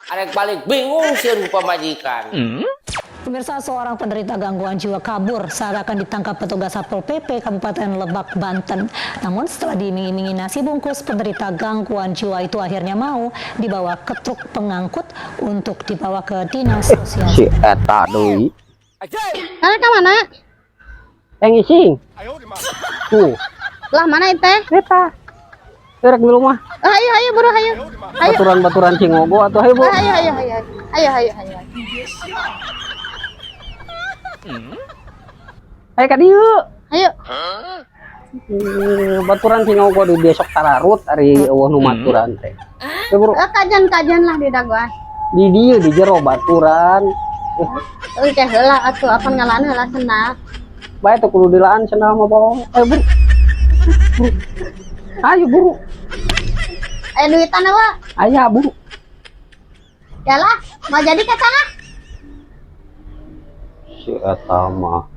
Arek balik bingung sieun ku pamajikan. Pemirsa, seorang penderita gangguan jiwa kabur saat akan ditangkap petugas Satpol PP Kabupaten Lebak, Banten. Namun setelah diiming-imingi nasi bungkus, penderita gangguan jiwa itu akhirnya mau dibawa ke truk pengangkut untuk dibawa ke dinas sosial. Si eta deui. Karena ka mana? Yang ngising. Tuh, Lah, mana itu? Eta. Rek di rumah. Ayo, ayo, buru, ayo. Ayo. Baturan-baturan cingogo atuh, ayo, Bu. Ayo, ayo, ayo. Ayo, ayo, ayo. Ayo ka dieu. Ayo. Baturan cingogo di besok tararut ari euweuh nu maturan teh. Ayo, buru. Eh, kajian-kajian lah di dagoan. Di dieu, di jero baturan. Oke, heula atuh, apa ngalaan heula sendal. Bae teh kudu dilaan sendal mah bohong. Ayo, buru. Buru. Ayo, buru. Ayo, duitan apa? Aya, buru. Ya lah, mau jadi ke sana? Si eta mah.